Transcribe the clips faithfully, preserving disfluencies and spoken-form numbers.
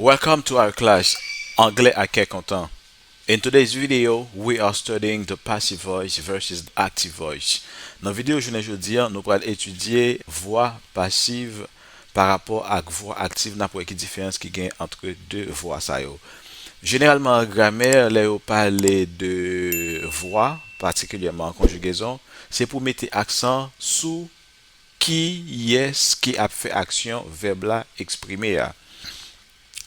Welcome to our class, Anglè ak kè kontan. In today's video, we are studying the passive voice versus the active voice. Nan videyo jounen jodi a, nou pral etidye vwa pasiv pa rapò ak vwa aktiv, n ap wè ki diferans ki gen ant de vwa sa yo. Jeneralman, an gramè, lè yo pale de vwa, patikilyèman an konjigezon, se pou mete aksan sou kiyès ki ap fè aksyon vèb la eksprime a.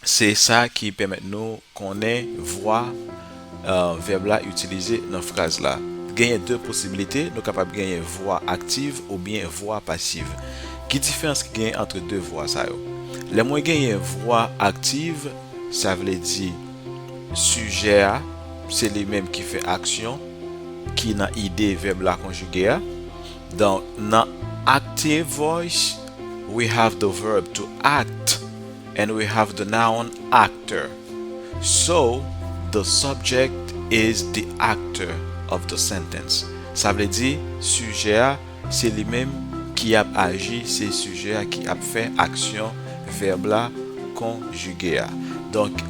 Se sa ki pèmèt nou konnen vwa, eh, vèb la itilize nan fraz la. Genyen de posiblite, nou kapab genyen vwa aktiv oubyen vwa pasiv. Ki diferans ki genyen ant de vwa sa yo? Lè mwen genyen vwa aktiv, sa vle di sijè a, se li menm ki fè aksyon ki nan ide vèb la konjige a. Donk, nan active voice, we have the verb to act and we have the noun actor. So, the subject is the actor of the sentence. Sa vle di, sijè a, se li menm ki ap aji, se sijè a ki ap fè aksyon vèb la konjige a. Donk,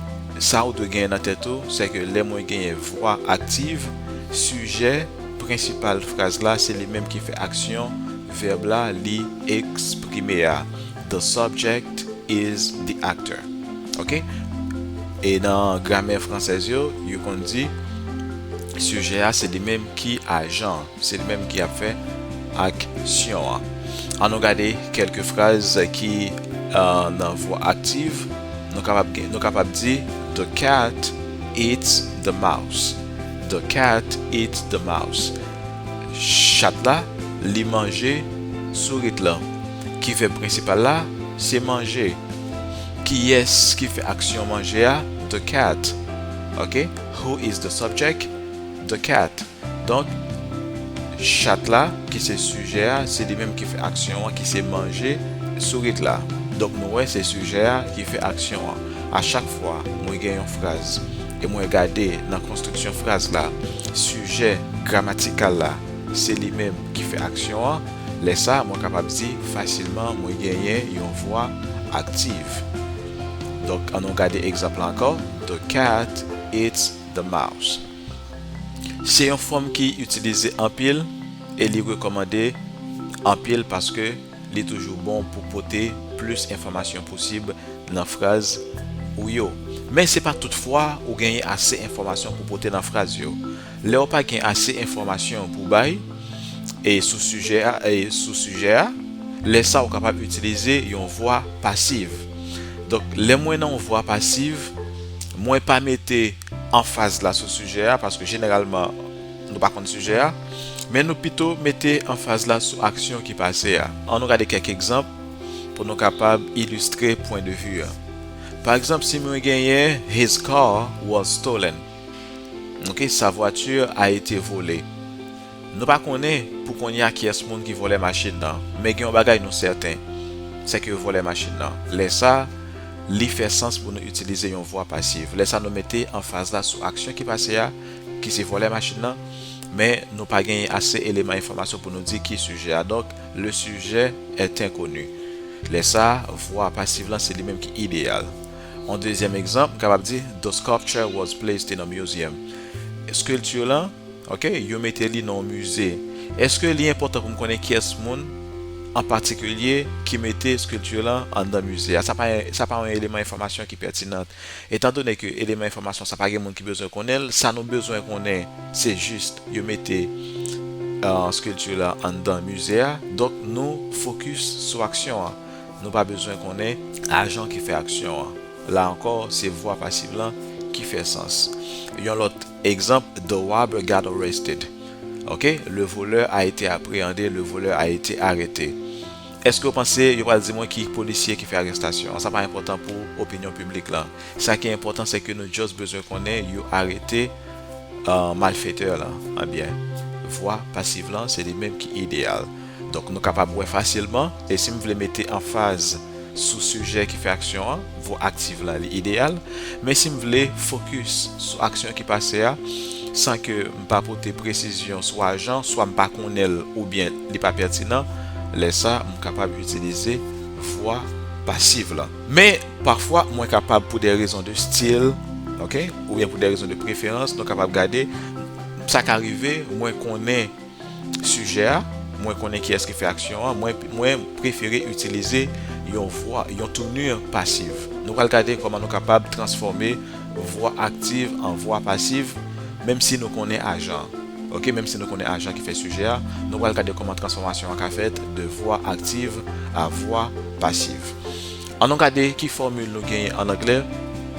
sa ou dwe genyen nan tèt ou, se ke lè mwen genyen vwa aktiv, sijè prensipal fraz la, se li menm ki fè aksyon vèb la, li eksprime a. The subject is the actor. Ok? E nan gramè fransèz yo, yo konn di, sijè a, se li menm ki ajan, se li menm ki ap fè aksyon an. An nou gade kèlke fraz ki, eh, nan vwa aktiv. Nou kapab gen, nou kapab di, the cat eats the mouse. The cat eats the mouse. Chat la, li manje sourit lan. Ki vèb prensipal la? Se manje. Kiyès ki fè aksyon manje a? The cat. Ok? Who is the subject? The cat. Donk, chat la, ki se sijè a, se li menm ki fè aksyon an, ki se manje sourit la. Donk, nou wè se sijè a ki fè aksyon an. A chak fwa mwen gen yon fraz e mwen gade nan konstriksyon fraz la, sijè gramatikal la, se li menm ki fè aksyon an, lè sa a, mwen kapab di fasilman mwen genyen yon vwa aktiv. Donk, ann nou gade egzanp la ankò. The cat eats the mouse. Se yon fòm ki itilize anpil e li rekòmande anpil paske li toujou bon pou pote plis enfòmasyon posib nan fraz ou yo. Men se pa tout fwa ou genyen ase enfòmasyon pou pote nan fraz yo. Lè w pa gen ase enfòmasyon pou bay e sou sijè a, e sou sijè a, lè sa ou kapab itilize yon vwa pasiv. Donk, lè mwen nan yon vwa pasiv, mwen pa mete anfaz la sou sijè a, paske jeneralman, nou pa konn sijè a, men nou pito mete anfaz la sou aksyon ki pase a. Ann nou gade kèk egzanp pou nou kapab ilistre pwen de vi a. Pa egzanp, si mwen genyen, his car was stolen. Ok, sa vwati a ete vole. Nou pa konnen pou kounye a kiyès moun ki vòlè machin nan, men gen yon bagay nou sèten, se ke yo vòlè machin nan. Lè sa, li fè sans pou nou itilize yon vwa pasiv. Lè sa, nou mete anfaz la sou aksyon ki pase a, ki se vòlè machin nan, men nou pa genyen ase eleman enfòmasyon pou nou di ki sijè a. Donk, le sujet est inconnu. Lè sa, vwa pasiv lan se li menm ki ideyal. Yon dezyèm egzanp, m kapab di, the sculpture was placed in a museum. Skilti lan, ok, yo mete li nan yon mize. Èske li enpòtan pou m konnen kiyès moun an patikilye ki mete skilti lan anndan mize a? Sa pa, sa pa yon eleman enfòmasyon ki pètinan. Etandone ke eleman enfòmasyon sa pa gen moun ki bezwen konnen l, sa nou bezwen konnen, se jis yo mete, eh, skilti lan anndan mize a. Donk, nou fokis sou aksyon an. Nou pa bezwen konnen ajan ki fè aksyon an. La ankò, se vwa pasiv lan ki fè sans. Yon lòt egzanp, the robber got arrested. Ok, le voleur a été appréhendé, le voleur a été arrêté. Èske w panse yo pral di mwen ki polisye ki fè arestasyon an? Sa pa enpòtan pou opinyon piblik lan. Sa ki enpòtan, se ke nou just bezwen konnen yo arete, eh, malfetè lan. Ebyen, vwa pasiv lan, se li menm ki ideyal. Donk, nou kapab wè fasilman, e si m vle mete anfaz sou sijè ki fè aksyon an, vwa aktiv lan, li ideyal. Men si m vle fokis sou aksyon ki pase a, san ke m pa pote presizyon sou ajan, swa m pa konnen l oubyen li pa pètinan, lè sa, m kapab itilize vwa pasiv lan. Men, pafwa, mwen kapab, pou de rezon de stil, ok, oubyen pou de rezon de preferans, nou kapab gade, sa ka rive, mwen konnen sijè a, mwen konnen kiyès ki fè aksyon an, mwen, mwen prefere itilize yon vwa, yon tournure pasiv. Nou pral gade kòman nou kapab transfòme vwa aktiv an vwa pasiv, menm si nou konnen ajan an. Ok, menm si nou konnen ajan ki fè sijè a, nou pral gade kòman transfòmasyon an ka fèt de vwa aktiv a vwa pasiv. Ann nou gade ki fòmil nou genyen an anglè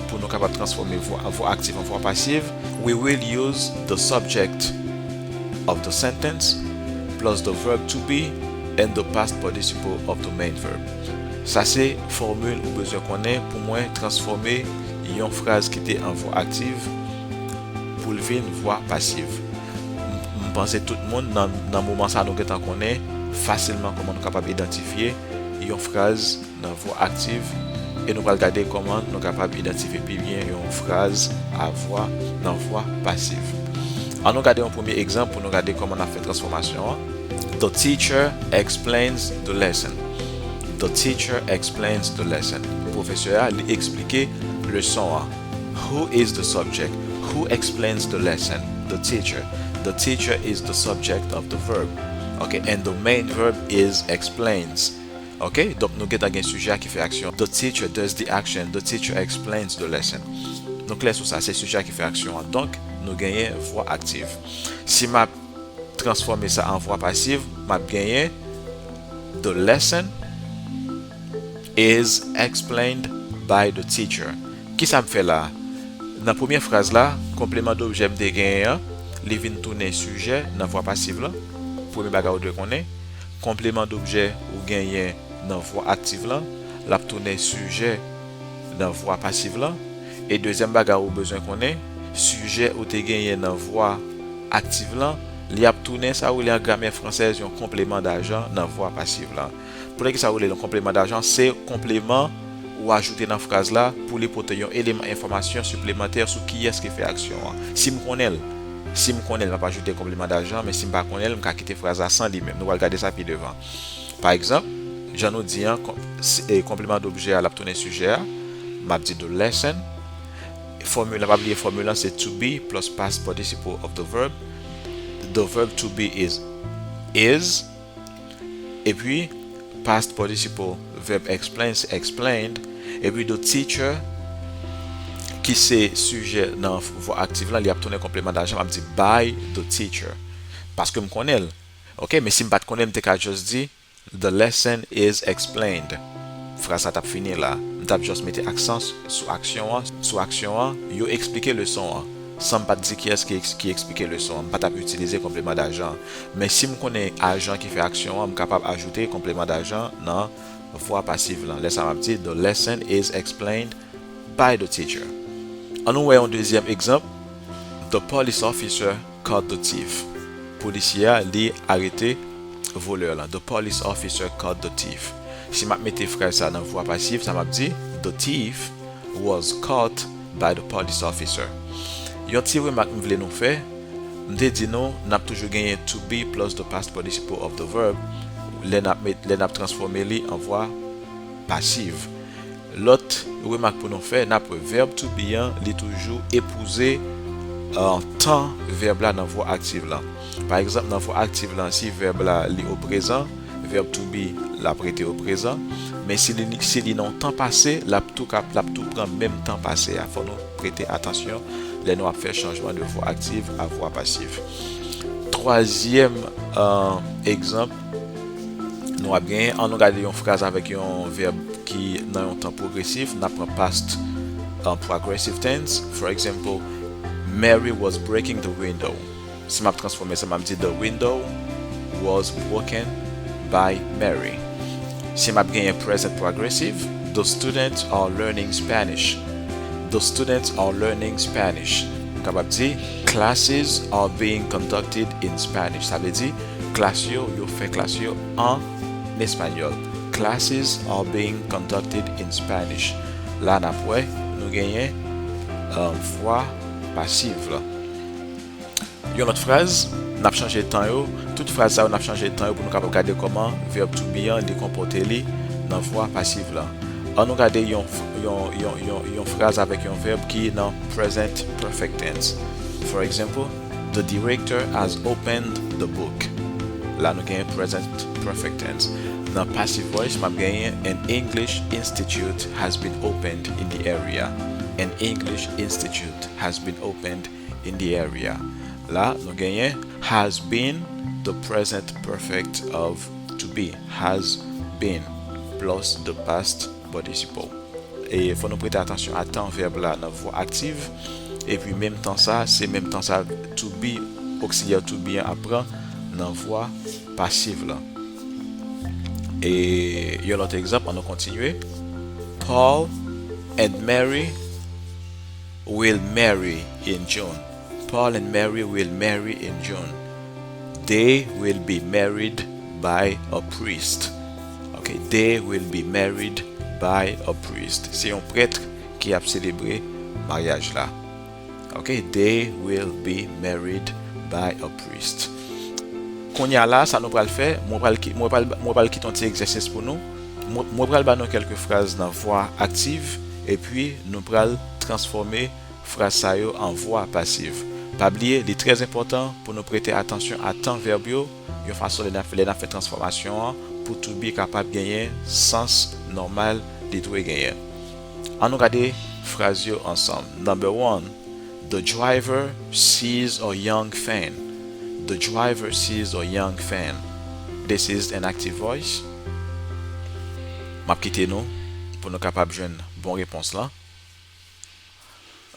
pou nou kapab transfòme vwa, vwa aktiv an vwa pasiv. We will use the subject of the sentence plus the verb to be and the past participle of the main verb. Sa se fòmil ou bezwen konnen pou mwen transfòme yon fraz ki te an vwa aktiv pou l vin vwa pasiv. M, m panse tout moun nan, nan moman sa nou gentan konnen fasilman kòman nou kapab idantifye yon fraz nan vwa aktiv e nou pral gade kòman nou kapab idantifye pi byen yon fraz a vwa nan vwa pasiv. Ann nou gade yon premye egzanp pou nou gade kòman n ap fè transfòmasyon an. The teacher explains the lesson. The teacher explains the lesson. Pwofesè a, li eksplike leson an. Who is the subject? Who explains the lesson? The teacher. The teacher is the subject of the verb. Ok, and the main verb is explains. Ok, donk nou gentan gen sijè a ki fè aksyon. The teacher does the action. The teacher explains the lesson. Nou klè sou sa, se sijè a ki fè aksyon an. Donk, nou genyen vwa aktiv. Si m ap transfòme sa an vwa pasiv, m ap genyen the lesson is explained by the teacher. Kisa m fè la a? Nan premye fraz la, konpleman dobjè m te genyen an, li vin tounen sijè nan vwa pasiv lan. Premye bagay ou dwe konnen, konpleman dobjè ou genyen nan vwa aktiv lan, l ap tounen sijè nan vwa pasiv lan. E dezyèm bagay ou bezwen konnen, sijè ou te genyen nan vwa aktiv lan, li ap tounen sa yo rele an gramè fransèz yon konpleman dajan nan vwa pasiv lan. Poutèt ki sa yo rele l yon konpleman dajan, se konpleman ou ajoute nan fraz la pou li pote yon eleman enfòmasyon siplemantè sou kiyès ki fè aksyon an. Si m konnen l, si m konnen l, m ap ajoute konpleman dajan, men si m pa konnen l, m ka kite fraz la san li menm. Nou pral gade sa pi devan. Pa egzanp, jan nou di an, kon-, s-, e, konpleman dobjè a, l ap tounen sijè a. M ap di the lesson. Fòmil la, pa bliye fòmil la, se to be plus past participle of the verb. The verb to be is is. Epi, past participle verb explain, se explained. Epi, the teacher, ki se sijè nan vwa aktiv lan, li ap tounen konpleman dajan, m ap di by the teacher. Paske m konnen l. Ok, men si m pa t konnen, m te ka just di, the lesson is explained. Fraz la t ap fini la. M t ap just mete aksan s-, sou aksyon an, sou aksyon an, yo eksplike leson an. San m pa t di kiyès ki eks-, ki eksplike leson an, m pa t ap itilize konpleman dajan. Men si m konnen ajan ki fè aksyon an, m kapab ajoute konpleman dajan nan vwa pasiv lan. Lè sa a m ap di, the lesson is explained by the teacher. Ann nou wè yon dezyèm egzanp. The police officer caught the thief. Polisye a, li arete volè lan. The police officer caught the thief. Si m ap mete fraz sa nan vwa pasiv, sa m ap di, the thief was caught by the police officer. Yon ti remak m vle nou fè, m te di nou, n ap toujou genyen to be plus the past participle of the verb lè n ap met, lè n ap transfòme li an vwa pasiv. Lòt remak pou nou fè, n ap wè verb to be an, li toujou epouze, euh, tan verb la nan vwa aktiv lan. Pa egzanp, nan vwa aktiv lan, si verb la li o prezan, verb to be l ap rete o prezan. Men si li, si li nan yon tan pase, l ap tou ka, l ap tou pran menm tan pase a. Fò nou prete atansyon lè nou ap fè chanjman de vwa aktiv a vwa pasiv. Twazyèm, euh, egzanp, nou ap genyen, ann nou gade yon fraz avèk yon vèb ki nan yon tan pwogresif, n ap pran past, uh, progressive tense. For example, Mary was breaking the window. Si m ap transfòme sa, m ap di, the window was broken by Mary. Si m ap genyen present progressive, the students are learning Spanish. The students are learning Spanish. M kapab di, classes are being conducted in Spanish. Sa vle di, klas yo, yo fè klas yo an espanyòl. Classes are being conducted in Spanish. La n ap wè, nou genyen, euh, vwa pasiv la. Yon lòt fraz, n ap chanje tan yo. Tout fraz sa yo, n ap chanje tan yo pou nou kapab gade kòman verb to be an, li konpòte li nan vwa pasiv lan. Ann nou gade yon, yon, yon, yon, yon fraz avèk yon vèb ki nan present perfect tense. For example, the director has opened the book. La nou genyen present perfect tense. Nan passive voice, m ap genyen an English institute has been opened in the area. An English institute has been opened in the area. La nou genyen has been, the present perfect of to be, has been, plus the past participle. E fò nou prete atansyon a tan vèb la nan vwa aktiv. Epi menm tan sa, se menm tan sa to be, oksilyè to be an ap pran nan vwa pasiv la. E yon lòt egzanp, ann nou kontinye. Paul and Mary will marry in June. Paul and Mary will marry in June. They will be married by a priest. Ok, they will be married by a priest. Se yon prèt ki ap selebre maryaj la. Ok, they will be married by a priest. Kounye a la, sa nou pral fè, mwen pral ki-, mwen pral, mwen pral kite yon ti egzèsis pou nou. Mwen, mwen pral ba nou kèlke fraz nan vwa aktiv, epi nou pral transfòme fraz sa yo an vwa pasiv. Pa bliye, li trè enpòtan pou nou prete atansyon a tan vèb yo, yon fason lè n ap, lè n ap fè transfòmasyon an, pou to be kapab genyen sans nòmal li dwe genyen. Ann nou gade fraz yo ansanm. Number one, the driver sees a young fan. The driver sees a young fan. This is an active voice. M ap kite nou pou nou kapab jwenn bon repons lan.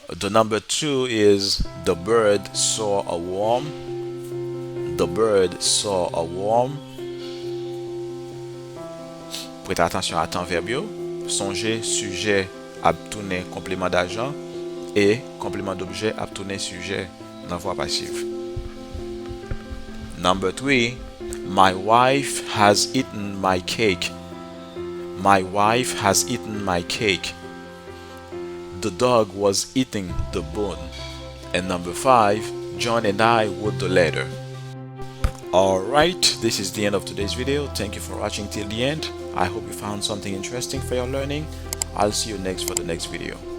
The number two is the bird saw a worm. The bird saw a worm. Prete atansyon a tan vèb yo. Sonje, sijè ap tounen konpleman dajan e konpleman dobjè ap tounen sijè nan vwa pasiv. Number three, my wife has eaten my cake. My wife has eaten my cake. The dog was eating the bone. And number five, John and I wrote the letter. Alright, this is the end of today's video. Thank you for watching till the end. I hope you found something interesting for your learning. I'll see you next for the next video.